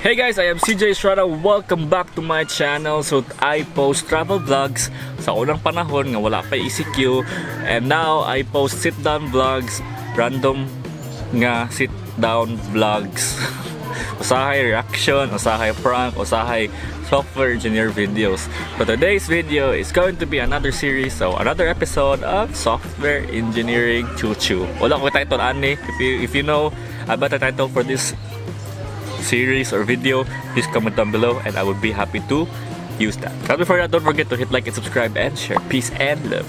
Hey guys, I am CJ Estrada. Welcome back to my channel. So I post travel vlogs sa unang panahon nga wala pa ECQ, and now I post sit down vlogs, random nga sit down vlogs. Usahay reaction, usahay prank, usahay software engineer videos. But today's video is going to be another series, so another episode of Software Engineering Choo Choo. Wala ko title ani. If you know a better title for this series or video, please comment down below and I would be happy to use that. But before that, don't forget to hit like and subscribe and share. Peace and love.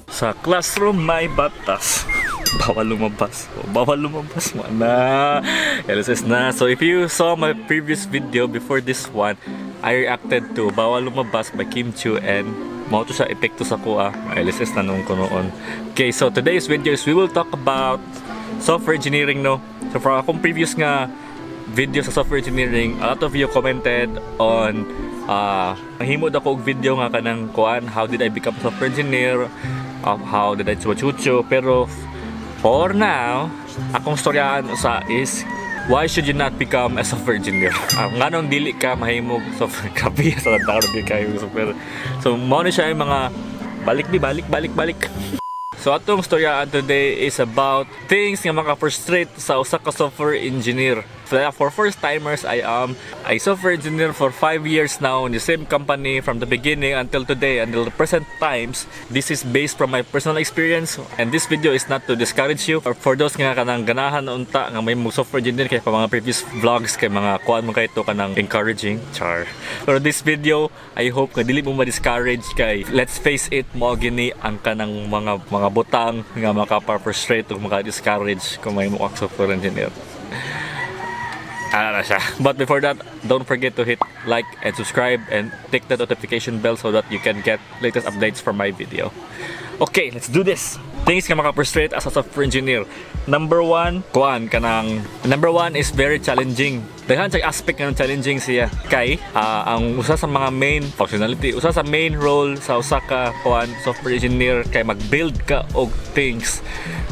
Sa classroom may batas. Bawal lumabas. Bawal lumabas mo na. LSS na. So if you saw my previous video before this one, I reacted to Bawal Lumabas by Kim Chiu and mao to siya epekto sa kuha. LSS na noon ko noon. Okay, so today's video is we will talk about software engineering, no? So for akong previous nga video sa software engineering, a lot of you commented on himo daw ko og video nga kanang kuan, how did I become a software engineer, how did I chuchu, pero for now, akong storyaan usa is why should you not become a software engineer? Nganong dili ka mahimog software kabi sa tao dili kayo software. So mao ni siya yung mga balik bi balik balik balik. So atong storyaan today is about things nga maka-frustrate sa usa ka software engineer. For first timers, I am a software engineer for 5 years now in the same company from the beginning until today, until the present times. This is based from my personal experience and this video is not to discourage you. Or for those nga kanang ganahan unta nga may software engineer kay pa mga previous vlogs kay mga kuan mo kay to kanang encouraging char. Pero this video, I hope nga dili mo ma-discourage kay let's face it, mao gini ang kanang mga butang nga makapa-frustrate o maka-discourage kung may mo software engineer. Ano na siya. But before that, don't forget to hit like and subscribe and tick the notification bell so that you can get latest updates from my video. Okay, let's do this! Things nga maka-frustrate as a software engineer. Number one, kuan kanang number one is very challenging. Daghan sa aspect nga challenging siya kay ang usa sa mga main functionality, usa sa main role sa usa ka kuan software engineer kay mag-build ka og things.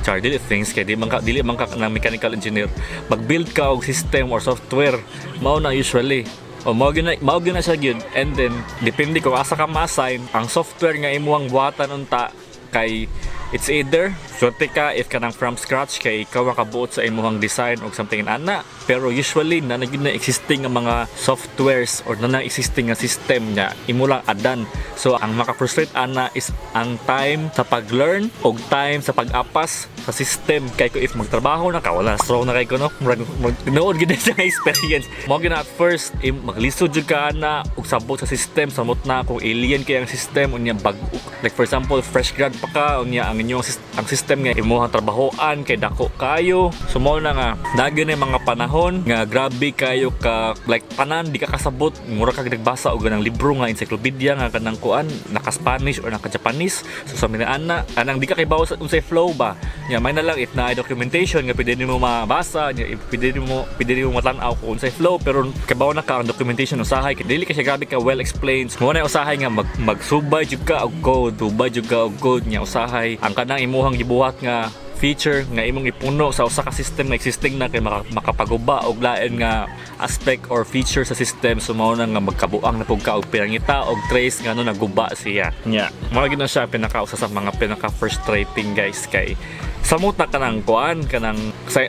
Char, dili things kay dili man ka ng mechanical engineer. Mag-build ka og system or software. Mao na usually. O mao gyud na siya gyud. And then depende kung asa ka ma-assign ang software nga imong buhatan unta kay it's either swerte ka if kanang from scratch kay ikaw makabuot sa imong design og something ana, pero usually na gyud na existing nga mga softwares or na existing nga system nga imo lang adan. So ang maka-frustrate ana is ang time sa pag-learn og time sa pag-apas sa system kay ko if magtrabaho na ka wala strong na kay ko no, murag tinuod gid sa experience mo gyud na at first maglisod jud ka ana og sabot sa system, samot na kung alien kay ang system unya bag-o. Like for example, fresh grad pa ka unya ang inyong ang system nga imong trabahoan kay dako kayo. So mao na nga nagyo na yung mga panahon nga grabe kayo ka like tanan di ka kasabot, mura kag nagbasa og ganang libro nga encyclopedia nga kanang kuan naka Spanish or naka Japanese. So sa mga ana anang di ka kibaw sa unsay flow ba nya, may na lang if na documentation nga pwede nimo mabasa nya, pwede nimo matan-aw kung unsay flow, pero kibaw na ka ang documentation usahay kay dili ka siya grabe ka well explained. Mao na usahay nga magsubay jud ka og code, subay jud ka og code nya usahay ang kanang imuhang gibuhat nga feature nga imong ipuno sa usa ka system nga existing na kay makapaguba og lain nga aspect or feature sa system. So mao na nga magkabuang na pug ka og pinangita og trace nga ano naguba siya. Nya mao gyud na siya pinaka usa sa mga pinaka frustrating guys kay samot na kanang kuan kanang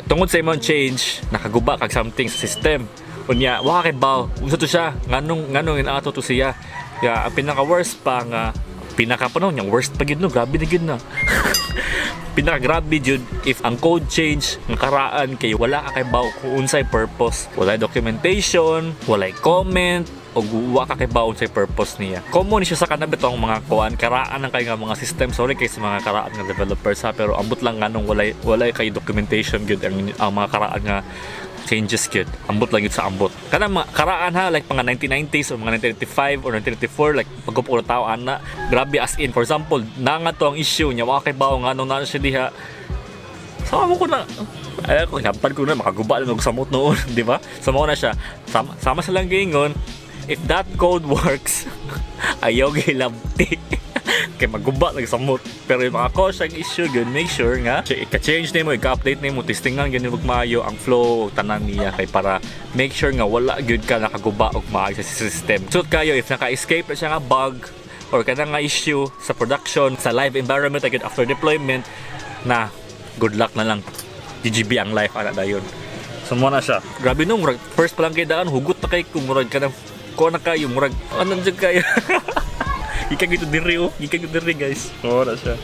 tungod sa imong change nakaguba kag something sa system unya wa ka kibaw unsa to siya nganong inaato to siya. Ya ang pinaka worst pa nga pinaka pa no, yung worst pa gyud no, grabe na gyud na. Pinaka grabe jud if ang code change nga karaan kay wala ka kibaw kung unsay purpose, walay documentation, walay comment og wa ka kibaw unsay purpose niya. Common siya sa kanang bitong mga kuan karaan ang kay nga mga system, sorry kay sa mga karaan nga developers ha, pero ambot lang nganong walay kay documentation gyud ang mga karaan nga changes gyud. Ambot lang gyud sa ambot. Kanang mga karaan ha, like mga 1990s or mga 1995 or 1994, like pagkupo na tao ana, grabe as in. For example, nanga to ang issue niya, wa kay bawo nganong naa siya diha. Sama mo ko na ay ko hinabtan ko na makaguba na og samot noon, di ba? Sama ko na siya. Sama silang giingon. If that code works, ayaw gilabti kay maguba nagsamot. Pero yung mga cause ang issue gyud, make sure nga ika-change nimo, ika-update nimo, testingan gyud nimo maayo ang flow ug tanan niya kay para make sure nga wala gyud ka nakaguba og maayo sa system. So kayo, if naka-escape na siya nga bug or kanang nga issue sa production, sa live environment agad after deployment na, good luck na lang, GGB ang life ana dayon. So mo na siya. Grabe no, murag first pa lang kay daan, hugot na kay kung murag kanang ko na kayo, murag ano jud kayo. Gikan gito diri oh, gikan gito diri, guys. Mo na siya.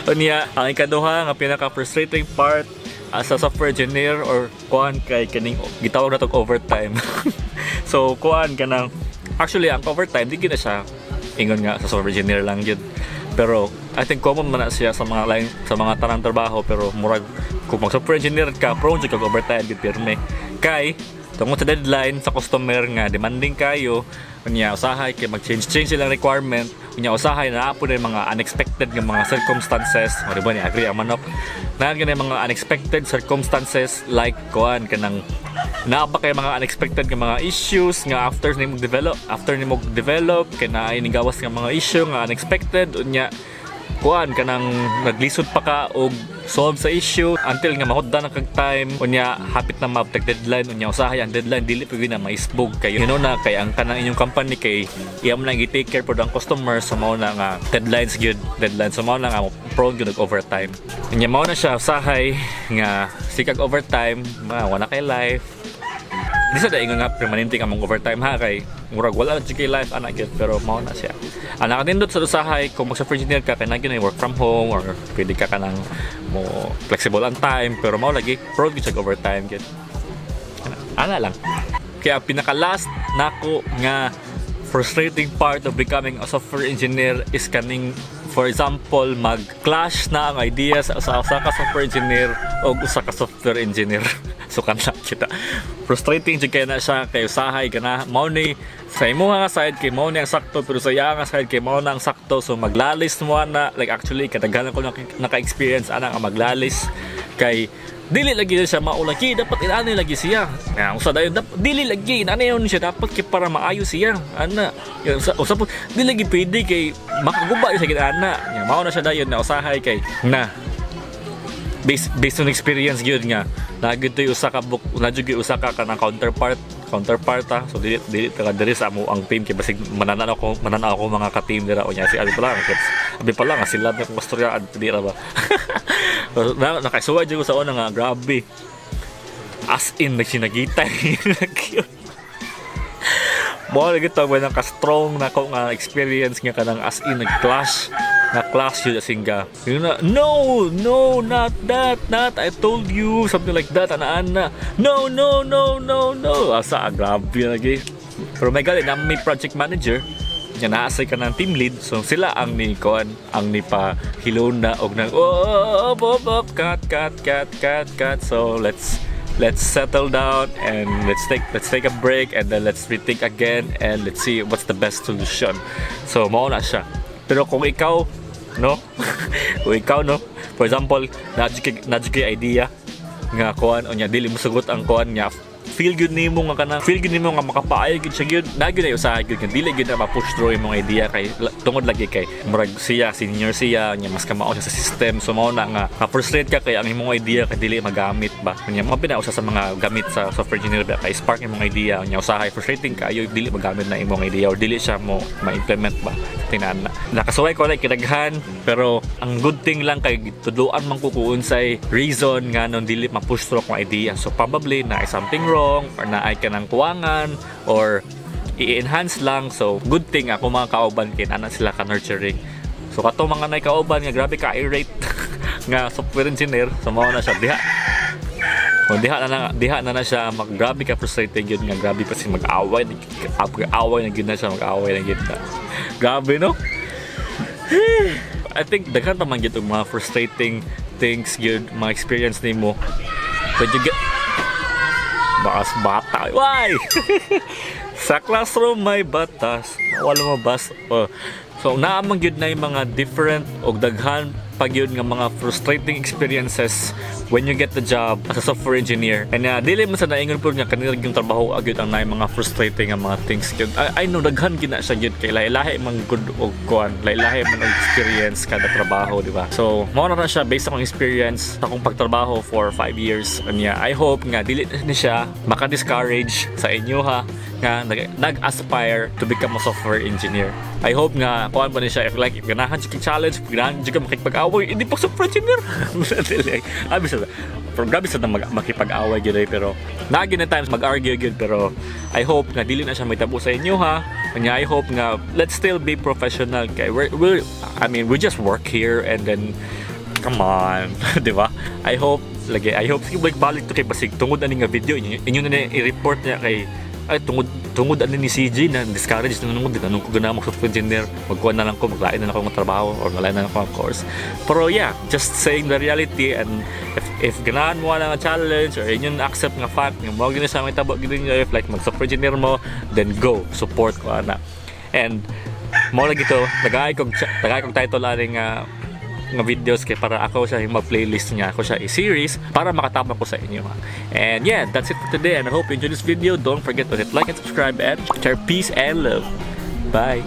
Unya, ang ikaduha nga pinaka frustrating part as a software engineer or kuan kay kaning gitawag na tog overtime. So kuan kanang, actually ang overtime di gid na siya ingon nga sa software engineer lang gyud. Pero I think common man na siya sa mga line, sa mga tanang trabaho, pero murag kung mag software engineer ka, prone jud kag overtime gyud pirme. Kay tungod sa deadline sa customer nga demanding kayo, unya usahay kay mag-change change silang requirement, unya usahay naa po na yung mga unexpected nga mga circumstances. O di ba ni agree ang manok naa gyud mga unexpected circumstances, like kuan kanang naa ba kay mga unexpected nga mga issues nga after nimo develop kay naay nigawas nga mga issue nga unexpected, unya kuan kanang naglisod pa ka og solve sa issue until nga mahutdan na kag time, unya hapit na maabot deadline, unya usahay ang deadline dili pa gyud na maisbog kayo, you know na kay ang kanang inyong company kay iya mo nang i-take care pod ang customer. So mao na nga deadlines gyud, deadline. So mao na nga prone gyud og overtime. Unya mao na siya, usahay nga sikag overtime, ma wala kay life. Di sa daingon nga permanente ka mong overtime ha, kay murag wala na kay life ana gyud, pero mao na siya. Ang nakatindot sa usahay kung mag software engineer ka kay na work from home or pwede ka kanang mo flexible ang time, pero mao lagi, prone gyud siya overtime gyud. Ana lang. Kaya pinaka last nako nga frustrating part of becoming a software engineer is kaning, for example, mag-clash na ang ideas sa usa ka software engineer o usa ka software engineer. So kana kita frustrating jud kay na siya kay usahay kana mao ni sa imuha nga side kay mao ni ang sakto, pero sa iya nga side kay mao na ang sakto, so maglalis mo na. Like actually kadaghanan ko naka-experience ana nga maglalis kay dili lagi na siya maulagi, dapat inani lagi siya. Nga usa dayon, dili lagi inani yun siya, dapat kay para maayo siya ana. Yun, usa po dili lagi pwede kay makaguba siya gid ana. Nya mao na siya dayon na usahay kay na based on experience gyud nga naa gyud to'y usa ka book na gyud usa ka kanang counterpart ha. So dili dili ta diri sa amo ang team kay basig mananaw ako mga ka-team dira, unya si abi pa lang, abi pa lang nga sila na kung kastoryaan di ra ba na nakaisuway jud ko sa una nga grabe, as in nagsinagitay. Mo lagi to ba ka strong na ko nga experience nga kanang as in nag-clash na clash yun, as in ga yun na, "No, no, not that, not I told you," something like that, ana ana, "No, no, no, no, no." Asa grabe lagi. Pero may gali na may project manager nga naasay ka ng team lead, so sila ang ni kuan, ang ni pa hilona og nang oh, up, up, up, cut, cut, cut, cut, cut. So let's settle down and let's take a break and then let's rethink again and let's see what's the best solution. So mao na siya. Pero kung ikaw no, kung ikaw no, for example, naa kay idea nga kuan, unya dili mo sugot ang kuan nga feel good nimo nga kanang feel good nimo nga makapaayo gyud siya gyud na gyud ay usahay gyud nga dili gyud na ma-push through imong idea kay tungod lagi kay murag siya senior siya nya mas kamao siya sa system. So mao na nga ma-frustrate ka kay ang imong idea kay dili magamit ba. Nya mao pina usa sa mga gamit sa software engineer ba, kay spark imong idea, nya usahay frustrating kaayo dili magamit na imong idea or dili siya mo ma-implement ba. Tinan na nakasuway ko like kidaghan, pero ang good thing lang kay tudloan man ko kung unsay reason nga nung dili ma-push through akong idea. So probably na something wrong or naay kanang kuwangan or i-enhance lang. So good thing ako mga kauban kay ana sila ka nurturing. So kato mga nay kauban nga grabe ka irate nga software engineer, so mao na siya diha. So, diha na na siya mag grabe ka frustrated yun nga grabe pa siya mag-away, away na gyud na siya, mag-away na gyud na. Grabe no. I think daghan pa man gyud og mga frustrating things gyud mga experience nimo when you get bakas bata. Why? Sa classroom may batas. Wala mo bas. Oh. So naa man gyud na yung mga different og daghan pa pa gyud nga mga frustrating experiences when you get the job as a software engineer. And dili man sa naingon po nga kanila yung trabaho gyud ang naay mga frustrating nga mga things gyud. I know daghan gyud na siya gyud kay lahi-lahi man gud og kuan, lahi-lahi man og experience kada trabaho, di ba? So, mao na siya based sa akong experience sa akong pagtrabaho for 5 years. Unya, I hope nga dili ni siya maka-discourage sa inyo ha nga nag-aspire to become a software engineer. I hope nga kuan ba ni siya, if like if ganahan jud challenge, ganahan jud ka makipag-away, hindi pa software engineer. Dili. Abi sa pero grabe sa makipag-away gyud eh, pero naa na times mag-argue gyud, pero I hope nga dili na siya mahitabo sa inyo ha. Unya, I hope nga let's still be professional kay we're I mean, we just work here and then come on, di ba? I hope lagi, I hope sige balik to kay basig tungod ani nga video inyo, inyo na i-report niya kay ay tungod ani ni CJ na discourage na nung di ko gana mag software engineer, magkuha na lang ko, maglain na lang ako ng trabaho or maglain na lang ako ng course. Pero yeah, just saying the reality, and if ganahan mo nga challenge or inyo na accept nga fact nga mo gini sa mahitabo gid ninyo if like mag software engineer mo, then go, support ko ana. And mo lagi to, nagay kog title ani nga videos kay para ako siya yung playlist niya, ako siya i-series para makatabang ko sa inyo. And yeah, that's it for today and I hope you enjoyed this video. Don't forget to hit like and subscribe and share. Peace and love. Bye.